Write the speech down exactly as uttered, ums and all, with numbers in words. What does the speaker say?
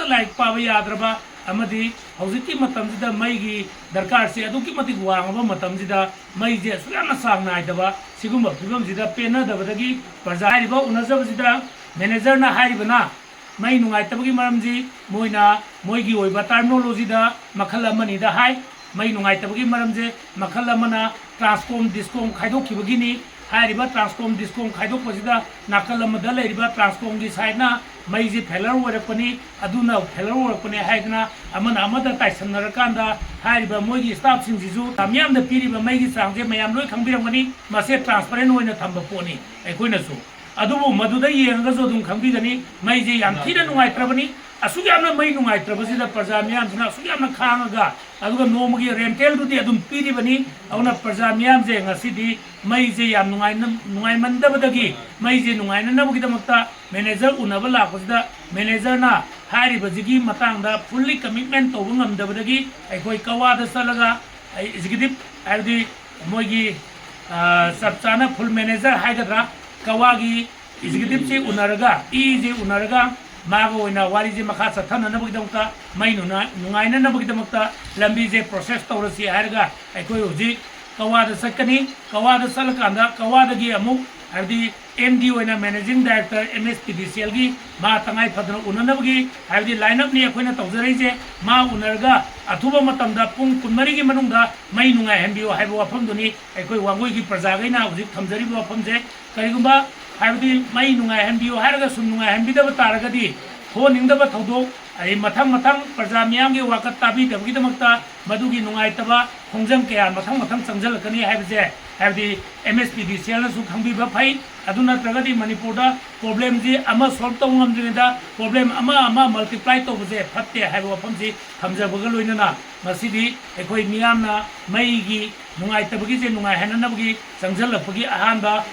ꯂꯥꯏꯔꯤꯛ ꯄꯥꯕ ꯌꯥꯗ꯭ꯔꯕ ꯑꯃꯗꯤ ꯍꯧꯖꯤꯛꯀꯤ ꯃꯇꯝꯁꯤꯗ ꯃꯩꯒꯤ ꯗꯔꯀꯥꯔꯁꯦ ꯑꯗꯨꯛꯀꯤ ꯃꯇꯤꯛ ꯋꯥꯡꯉꯕ ꯃꯇꯝꯁꯤꯗ ꯃꯩꯁꯦ ꯑꯁꯨꯛ ꯌꯥꯝꯅ ꯆꯥꯡ ꯅꯥꯏꯗꯕ ꯁꯤꯒꯨꯝꯕ ꯐꯤꯕꯝꯁꯤꯗ ꯄꯦꯟꯅꯗꯕꯗꯒꯤ ꯄ꯭ꯔꯖꯥ ꯍꯥꯏꯔꯤꯕ ꯎꯅꯖꯕꯁꯤꯗ ꯃꯦꯅꯦꯖꯔꯅ ꯍꯥꯏꯔꯤꯕꯅ ꯃꯩ ꯅꯨꯡꯉꯥꯏꯇꯕꯒꯤ ꯃꯔꯝꯁꯤ ꯃꯣꯏꯅ ꯃꯣꯏꯒꯤ ꯑꯣꯏꯕ ꯇꯔꯃꯤꯅꯣꯂꯣꯖꯤꯗ ꯃꯈꯜ ꯑꯃꯅꯤꯗ ꯍꯥꯏ꯫ ꯃꯩ ꯅꯨꯡꯉꯥꯏꯇꯕꯒꯤ ꯃꯔꯝꯁꯦ ꯃꯈꯜ ꯑꯃꯅ ꯇ꯭ꯔꯥꯟꯁꯀꯣꯝ ꯗꯤꯁꯀꯣꯝ ꯈꯥꯏꯗꯣꯛꯈꯤꯕꯒꯤꯅꯤ꯫ ꯍꯥꯏꯔꯤꯕ ꯇ꯭ꯔꯥꯟꯁꯀꯣꯝ ꯗꯤꯁꯀꯣꯝ ꯈꯥꯏꯗꯣꯛꯄꯁꯤꯗ ꯅꯥꯀꯜ ꯑꯃꯗ ꯂꯩꯔꯤꯕ ꯇ꯭ꯔꯥꯟꯁꯀꯣꯝꯒꯤ ꯁꯥꯏꯠꯅ ꯃꯩꯁꯤ ꯐꯦꯂꯔ ꯑꯣꯏꯔꯛꯄꯅꯤ, ꯑꯗꯨꯅ ꯐꯦꯂꯔ ꯑꯣꯏꯔꯛꯄꯅꯤ ꯍꯥꯏꯗꯅ ꯑꯃꯅ ꯑꯃꯗ ꯇꯥꯏꯁꯟꯅꯔꯀꯥꯟꯗ ꯍꯥꯏꯔꯤꯕ ꯃꯣꯏꯒꯤ ꯁ꯭ꯇꯥꯐꯁꯤꯡꯁꯤꯁꯨ ꯃꯤꯌꯥꯝꯗ ꯄꯤꯔꯤꯕ ꯃꯩꯒꯤ ꯆꯥꯡꯁꯦ ꯃꯌꯥꯝ ꯂꯣꯏ ꯈꯪꯕꯤꯔꯝꯒꯅꯤ꯫ ꯃꯁꯦ ꯇ꯭ꯔꯥꯟꯁꯄꯔꯦꯟ ꯑꯣꯏꯅ ꯊꯝꯕ ꯄꯣꯠꯅꯤ꯫ ꯑꯩꯈꯣꯏꯅꯁꯨ ꯑꯗꯨꯕꯨ ꯃꯗꯨꯗ ꯌꯦꯡꯉꯒꯁꯨ ꯑꯗꯨꯝ ꯈꯪꯕꯤꯒꯅꯤ, ꯃꯩꯁꯦ ꯌꯥꯝ ꯊꯤꯅ ꯅꯨꯡꯉꯥꯏꯇ꯭ꯔꯕꯅꯤ꯫ ꯑꯁꯨꯛ ꯌꯥꯝꯅ ꯃꯩ ꯅꯨꯡꯉꯥꯏꯇ꯭ꯔꯕꯁꯤꯗ ꯄ꯭ꯔꯖꯥ ꯃꯤꯌꯥꯝꯁꯤꯅ ꯑꯁꯨꯛ ꯌꯥꯝꯅ ꯈꯥꯡꯉꯒ, ꯑꯗꯨꯒ ꯅꯣꯡꯃꯒꯤ ꯔꯦꯟꯇꯦꯜꯗꯨꯗꯤ ꯑꯗꯨꯝ ꯄꯤꯔꯤꯕꯅꯤ꯫ ꯑꯗꯨꯅ ꯄ꯭ꯔꯖꯥ ꯃꯤꯌꯥꯝꯁꯦ ꯉꯁꯤꯗꯤ ꯃꯩꯁꯦ ꯌꯥꯝ ꯅꯨꯡꯉꯥꯏꯅ-, ꯅꯨꯡꯉꯥꯏꯃꯟꯗꯕꯗꯒꯤ ꯃꯩꯁꯦ ꯅꯨꯡꯉꯥꯏꯅꯅꯕꯒꯤꯗꯃꯛꯇ ꯃꯦꯅꯦꯖꯔ ꯎꯅꯕ ꯂꯥꯛꯄꯁꯤꯗ ꯃꯦꯅꯦꯖꯔꯅ ꯍꯥꯏꯔꯤꯕꯁꯤꯒꯤ ꯃꯇꯥꯡꯗ ꯐꯨꯜꯂꯤ ꯀꯃꯤꯠꯃꯦꯟ ꯇꯧꯕ ꯉꯝꯗꯕꯗꯒꯤ ꯑꯩꯈꯣꯏ ꯀꯋꯥꯗ ꯆꯠꯂꯒ ꯑꯦꯛꯖꯤꯀ꯭ꯌꯨꯇꯤꯚ, ꯍꯥꯏꯕꯗꯤ ꯃꯣꯏꯒꯤ, ꯑ, ꯆꯞ ꯆꯥꯅ ꯐꯨꯜ ꯃꯦꯅꯦꯖꯔ ꯍꯥꯏꯒꯗ꯭ꯔꯥ, ꯀꯋꯥꯒꯤ ꯑꯦꯛꯖꯤꯀ꯭ꯌꯨꯇꯤꯚꯁꯤ ꯎꯅꯔꯒ, ꯏꯁꯤ ꯎꯅꯔꯒ ꯃꯥꯒ ꯑꯣꯏꯅ ꯋꯥꯔꯤꯁꯦ ꯃꯈꯥ ꯆꯠꯊꯅꯅꯕꯒꯤꯗꯃꯛꯇ, ꯃꯩ ꯅꯨꯅ-, ꯅꯨꯡꯉꯥꯏꯅꯅꯕꯒꯤꯗꯃꯛꯇ ꯂꯝꯕꯤꯁꯦ ꯄ꯭ꯔꯣꯁꯦꯁ ꯇꯧꯔꯁꯤ ꯍꯥꯏꯔꯒ ꯑꯩꯈꯣꯏ ꯍꯧꯖꯤꯛ ꯀꯋꯥꯗ ꯆꯠꯀꯅꯤ꯫ ꯀꯋꯥꯗ ꯆꯠꯂꯀꯥꯟꯗ ꯀꯋꯥꯗꯒꯤ ꯑꯃꯨꯛ, ꯍꯥꯏꯕꯗꯤ ꯑꯦꯝ ꯗꯤ ꯑꯣꯏꯅ managing director M S P D C ꯑꯦꯜꯒꯤ ꯃꯥ ꯇꯉꯥꯏ ꯐꯗꯅ ꯎꯅꯅꯕꯒꯤ, ꯍꯥꯏꯕꯗꯤ ꯂꯥꯏꯟ ꯑꯞꯅꯤ ꯑꯩꯈꯣꯏꯅ ꯇꯧꯖꯔꯛꯏꯁꯦ꯫ ꯃꯥ ꯎꯅꯔꯒ ꯑꯊꯨꯕ ꯃꯇꯝꯗ ꯄꯨꯡ ꯀꯨꯟꯃꯔꯤꯒꯤ ꯃꯅꯨꯡꯗ ꯃꯩ ꯅꯨꯡꯉꯥꯏꯍꯟꯕꯤꯌꯨ ꯍꯥꯏꯕ ꯋꯥꯐꯝꯗꯨꯅꯤ ꯑꯩꯈꯣꯏ ꯋꯥꯡꯒꯣꯏꯒꯤ ꯄ꯭ꯔꯖꯥꯈꯩꯅ ꯍꯧꯖꯤꯛ ꯊꯝꯖꯔꯤꯕ ꯋꯥꯐꯝꯁꯦ꯫ ꯀꯔꯤꯒꯨꯝꯕ, ꯍꯥꯏꯕꯗꯤ ꯃꯩ ꯅꯨꯡꯉꯥꯏꯍꯟꯕꯤꯌꯨ ꯍꯥꯏꯔꯒ ꯁꯨꯝ ꯅꯨꯡꯉꯥꯏꯍꯟꯕꯤꯗꯕ ꯇꯥꯔꯒꯗꯤ, ꯊꯣꯛꯍꯟꯅꯤꯡꯗꯕ ꯊꯧꯗꯣꯛ, ꯑꯩ ꯃꯊꯪ ꯃꯊꯪ ꯄ꯭ꯔꯖꯥ ꯃꯤꯌꯥꯝꯒꯤ ꯋꯥꯀꯠ ꯇꯥꯕꯤꯗꯕꯒꯤꯗꯃꯛꯇ ꯃꯗꯨꯒꯤ ꯅꯨꯡꯉꯥꯏꯇꯕ ꯈꯣꯡꯖꯪ ꯀꯌꯥ ꯃꯊꯪ ꯃꯊꯪ ꯆꯪꯁꯤꯜꯂꯛꯀꯅꯤ ꯍꯥꯏꯕꯁꯦ, ꯍꯥꯏꯕꯗꯤ ꯑꯦꯝ ꯑꯦꯁ ꯄꯤ ꯗꯤ ꯁꯤ ꯑꯦꯜꯅꯁꯨ ꯈꯪꯕꯤꯕ ꯐꯩ꯫ ꯑꯗꯨ ꯅꯠꯇ꯭ꯔꯒꯗꯤ ꯃꯅꯤꯄꯨꯔꯗ ꯄ꯭ꯔꯣꯕ꯭ꯂꯦꯝꯁꯤ ꯑꯃ ꯁꯣꯜꯕ ꯇꯧꯕ ꯉꯝꯗ꯭ꯔꯤꯉꯩꯗ ꯄ꯭ꯔꯣꯕ꯭ꯂꯦꯝ ꯑꯃ ꯑꯃ ꯃꯜꯇꯤꯄ꯭ꯂꯥꯏ ꯇꯧꯕꯁꯦ ꯐꯠꯇꯦ ꯍꯥꯏꯕ ꯋꯥꯐꯝꯁꯤ ꯊꯝꯖꯕꯒ ꯂꯣꯏꯅꯅ, ꯉꯁꯤꯗꯤ ꯑꯩꯈꯣꯏ ꯃꯤꯌꯥꯝꯅ ꯃꯩꯒꯤ ꯅꯨꯡꯉꯥꯏꯇꯕꯒꯤꯁꯦ ꯅꯨꯡꯉꯥꯏꯍꯟꯅꯅꯕꯒꯤ ꯆꯪꯁꯤꯜꯂꯛꯄꯒꯤ ꯑꯍꯥꯟꯕ